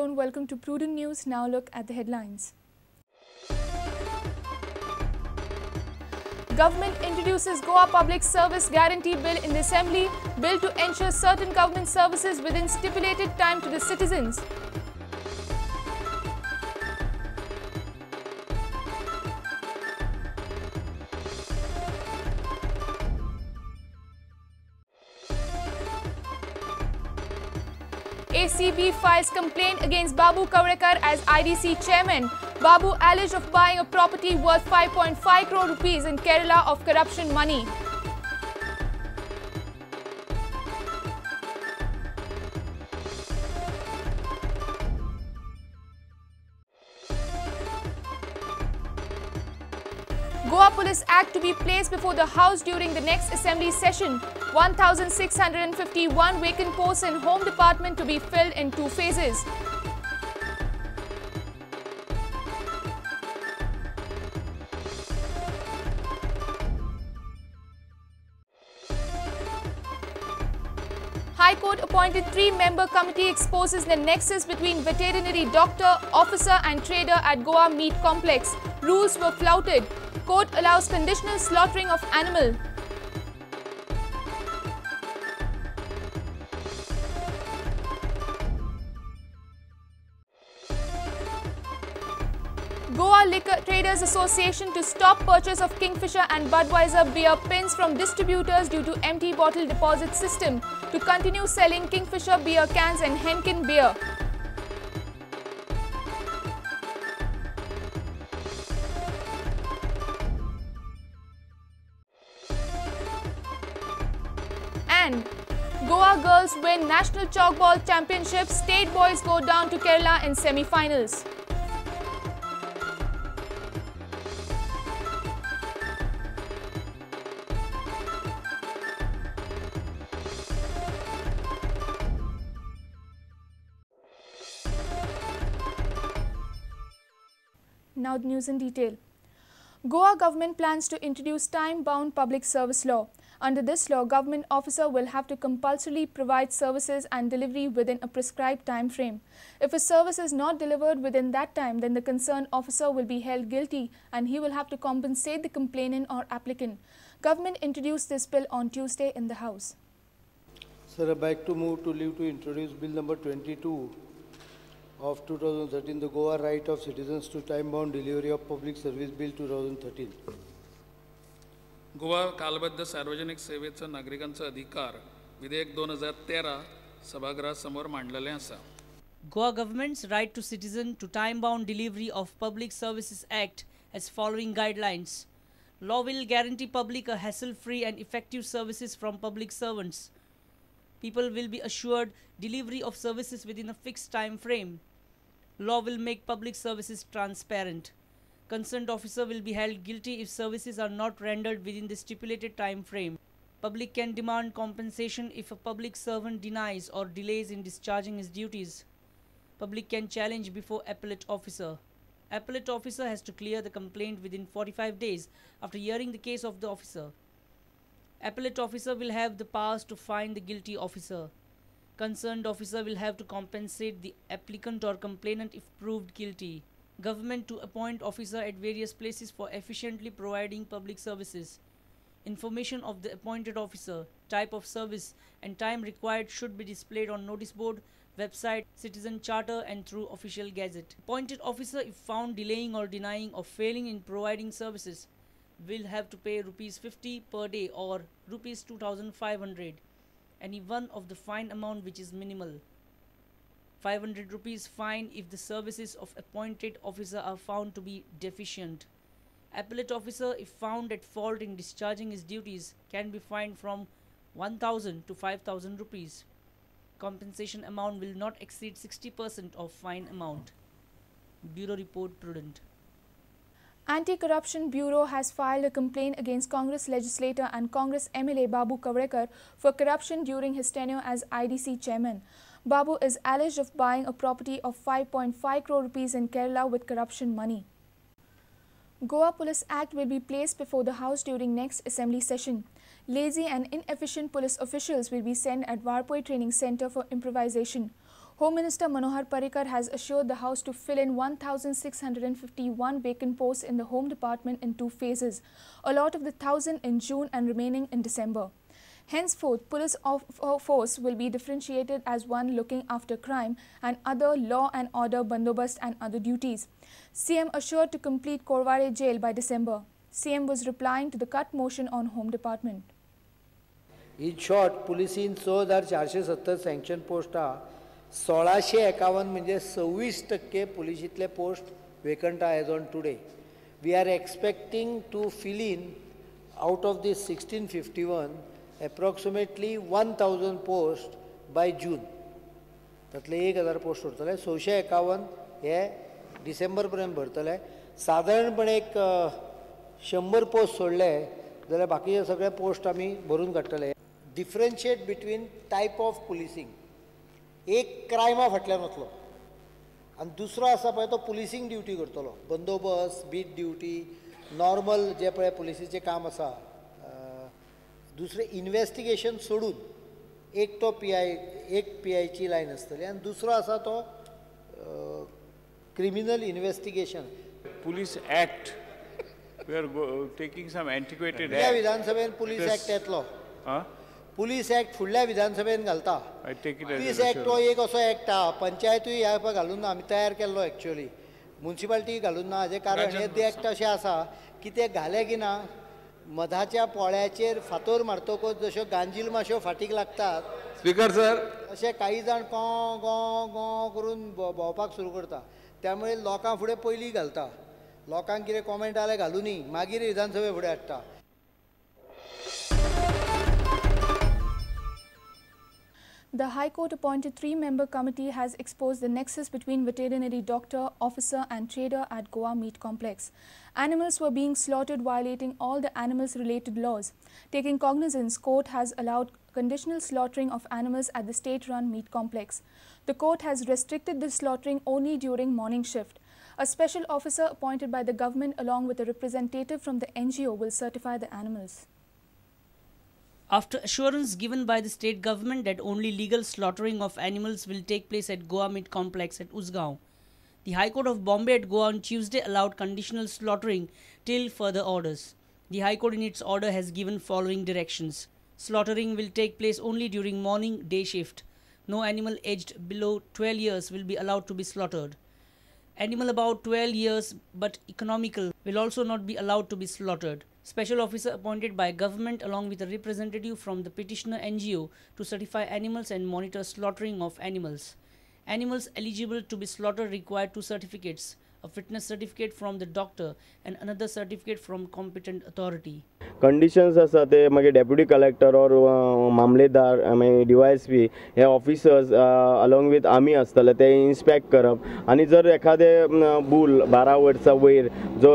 Hello and welcome to Prudent News. Now look at the headlines. Government introduces Goa Public Service Guarantee Bill in the Assembly. Bill to ensure certain government services within stipulated time to the citizens. ACB files complaint against Babu Kavlekar as IDC chairman. Babu alleged of buying a property worth 5.5 crore rupees in Kerala of corruption money. Goa Police Act to be placed before the House during the next Assembly session. 1,651 vacant posts in Home Department to be filled in 2 phases. High Court appointed 3-member committee exposes the nexus between veterinary doctor, officer and trader at Goa Meat Complex. Rules were flouted. Court allows conditional slaughtering of animal. Goa Liquor Traders Association to stop purchase of Kingfisher and Budweiser beer pins from distributors due to empty bottle deposit system, to continue selling Kingfisher beer cans and Henkin beer. And Goa girls win National Chalkball Championship, state boys go down to Kerala in semi-finals. Now the news in detail. Goa government plans to introduce time-bound public service law. Under this law, government officer will have to compulsorily provide services and delivery within a prescribed time frame. If a service is not delivered within that time, then the concerned officer will be held guilty and he will have to compensate the complainant or applicant. Government introduced this bill on Tuesday in the House. Sir, I beg to move to leave to introduce Bill number 22 of 2013, the Goa Right of Citizens to Time-Bound Delivery of Public Service Bill 2013. Goa कालबद्ध सार्वजनिक सेवेचो नागरिकांचो अधिकार विधेयक 2013 सभागृहासमोर मांडलेलें आसा. Goa government's Right to Citizen to Time-Bound Delivery of Public Services Act has following guidelines. Law will guarantee public a hassle-free and effective services from public servants. People will be assured delivery of services within a fixed time frame. Law will make public services transparent. Concerned officer will be held guilty if services are not rendered within the stipulated time frame. Public can demand compensation if a public servant denies or delays in discharging his duties. Public can challenge before appellate officer. Appellate officer has to clear the complaint within 45 days after hearing the case of the officer. Appellate officer will have the powers to fine the guilty officer. Concerned officer will have to compensate the applicant or complainant if proved guilty. Government to appoint officer at various places for efficiently providing public services. Information of the appointed officer, type of service and time required should be displayed on notice board, website, citizen charter and through official gazette. Appointed officer, if found delaying or denying or failing in providing services, will have to pay rupees 50 per day or rupees 2,500, any one of the fine amount which is minimal. 500 rupees fine if the services of appointed officer are found to be deficient. Appellate officer, if found at fault in discharging his duties, can be fined from 1,000 to 5,000 rupees. Compensation amount will not exceed 60% of fine amount. Bureau Report, Prudent. Anti-Corruption Bureau has filed a complaint against Congress legislator and Congress MLA Babu Kavlekar for corruption during his tenure as IDC chairman. Babu is alleged of buying a property of 5.5 crore rupees in Kerala with corruption money. Goa Police Act will be placed before the House during next Assembly session. Lazy and inefficient police officials will be sent at Valpoi Training Centre for improvisation. Home Minister Manohar Parrikar has assured the House to fill in 1,651 vacant posts in the Home Department in two phases, a lot of the 1,000 in June and remaining in December. Henceforth, police force will be differentiated as one looking after crime and other law and order bandobast and other duties. CM assured to complete Corvare jail by December. CM was replying to the cut motion on Home Department. In short, पुलिसीन 6470 sanction पोस्टा 1651 म्हणजे 26% पुलिसीतले post vacant as on today. We are expecting to fill in out of this 1651 approximately 1000 post by June. तातले 1000 post उरतले, 651 हे डिसेंबर पर्यंत भरतले. सादारणपणे एक 100 post सोडले जाल्यार बाकीचे सगळे पोस्ट आमी भरून काडटले. Differentiate between type of policing. एक क्रायमा फाटल्यान वतलो आनी दुसरो आसा पळय तो पुलिसींग ड्युटी करतलो, बंदोबस्त, बीट ड्युटी, नॉर्मल जे पळय पुलिसीचें काम आसा. दुसरें इन्वेस्टिगेशन सोडून एक तो पी I, एक पी आयची लायन आसतली आनी दुसरो आसा तो criminal investigation. Police act, we are taking some antiquated act. विधानसभेन पुलीस एक्ट येतलो, पुलीस एक्ट फुडल्या विधानसभेन घालता. पुलीस एक्ट हो एक असो एक्ट आहा, पंचायतूय ह्या पळय घालून ना, आमी तयार केल्लो एक्चुअली, मुन्सिपालिटी घालून ना. हाजें कारण हे ते एक्ट अशें आसा की ते घाले की ना मधाच्या पोळ्याचेर फातोर मारतकच जश्यो गांजील माश्यो फाटीक लागतात, स्पीकर सर, अशे काही जाण कों गों गों करून भोंवपाक सुरू करता. त्यामुळे लोकां फुडें पयलीं घालता, लोकांक कितें कॉमेंट आले घालुनी मागीर विधानसभे फुडें हाडटा. The High Court appointed three-member committee has exposed the nexus between veterinary doctor, officer and trader at Goa Meat Complex. Animals were being slaughtered violating all the animals-related laws. Taking cognizance, court has allowed conditional slaughtering of animals at the state-run meat complex. The court has restricted the slaughtering only during morning shift. A special officer appointed by the government along with a representative from the NGO will certify the animals. After assurance given by the state government that only legal slaughtering of animals will take place at Goa Meat Complex at Usgaon, the High Court of Bombay at Goa on Tuesday allowed conditional slaughtering till further orders. The High Court in its order has given following directions. Slaughtering will take place only during morning day shift. No animal aged below 12 years will be allowed to be slaughtered. Animal about 12 years but economical will also not be allowed to be slaughtered. Special officer appointed by government along with a representative from the petitioner NGO to certify animals and monitor slaughtering of animals. Animals eligible to be slaughtered require two certificates, a fitness certificate from the doctor and another certificate from competent authority. Conditions आसा ते मागीर deputy collector और मामलेदार मागीर DySP हे officers along with आमी आसतले ते inspect करप आनी जर एखादे बुल 12 वर्सां वयर जो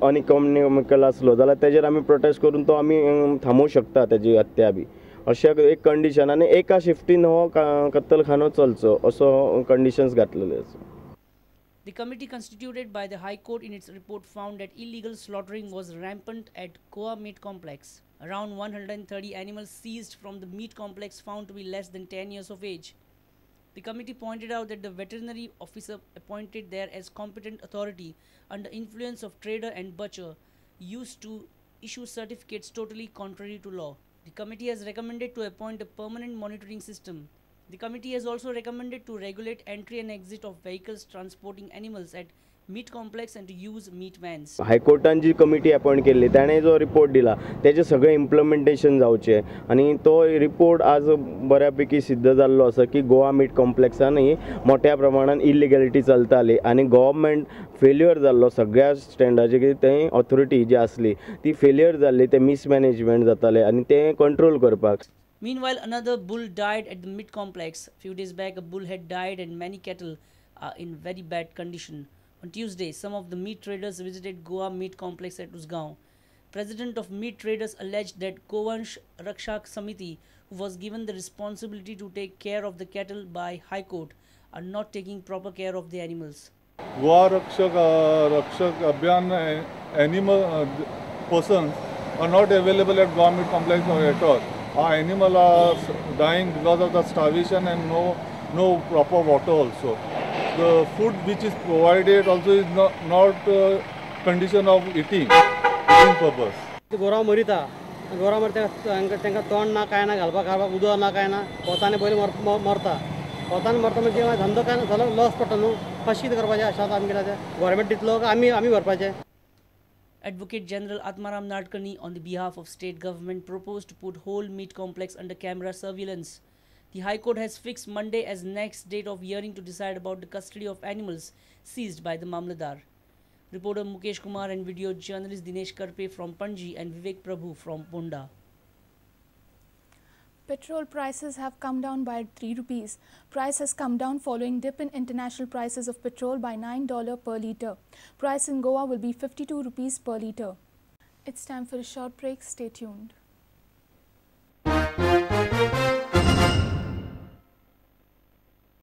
अनइकॉनॉमिकल आसलो जाल्यार तेजेर आमी प्रोटेस्ट करून तो आमी थांबोवंक शकता तेजी हत्या बी अशें एक कंडिशन. आनी एका शिफ्टीन हो कत्तलखानो चलचो असो कंडिशन्स घातलेले आसा. The committee constituted by the High Court in its report found that illegal slaughtering was rampant at Goa Meat Complex. Around 130 animals seized from the meat complex found to be less than 10 years of age. The committee pointed out that the veterinary officer appointed there as competent authority under influence of trader and butcher used to issue certificates totally contrary to law. The committee has recommended to appoint a permanent monitoring system. The committee has also recommended to regulate entry and exit of vehicles transporting animals at meat complex and to use meat vans. हायकोर्टान ji committee appoint केल्ली ताणें जो report दिला तेजें सगळें implementation जावचें आनी तो report आज बऱ्या पैकी सिद्ध जाल्लो आसा की गोवा मीट कॉम्प्लेक्सानूय मोठ्या प्रमाणान इलिगॅलिटी चलताली आनी गव्हर्मेंट फेल्युअर जाल्लो सगळ्या स्टँडाचेर की थंय ऑथॉरिटी जी आसली ती फेल्युअर जाल्ली, ते मिसमॅनेजमेंट जातालें आनी तें कंट्रोल करपाक. Meanwhile, another bull died at the meat complex. Few days back, a bull had died and many cattle are in very bad condition. On Tuesday, some of the meat traders visited Goa Meat Complex at Usgaon. President of meat traders alleged that Govansh Rakshak Samiti, who was given the responsibility to take care of the cattle by High Court, are not taking proper care of the animals. Goa Rakshak Abhiyan animal persons are not available at Goa Meat Complex at all. Our animals are dying because of the starvation and no No proper water also. The food which is provided also is not condition of eating purpose. गोरवां मरिता, गोरवां मरता तांकां तोंड ना कांय ना, घालपाक खावपाक उदक ना कांय ना, वताने पयलीं मरता, वतान मरता म्हणजे मागीर धंदो कांय ना, लॉस पडटा न्हू. कशें कितें करपाचें आसा आमी कितें गव्हर्मेंट दितलो काय आमी आमी भरपाचें? Advocate General Atmaram Nadkarni on the behalf of state government proposed to put whole meat complex under camera surveillance. The High Court has fixed Monday as next date of hearing to decide about the custody of animals seized by the Mamledar. Reporter Mukesh Kumar and video journalist Dinesh Karpe from Panji and Vivek Prabhu from Ponda. Petrol prices have come down by 3 rupees. Price has come down following dip in international prices of petrol by $9 per litre. Price in Goa will be 52 rupees per litre. It's time for a short break. Stay tuned.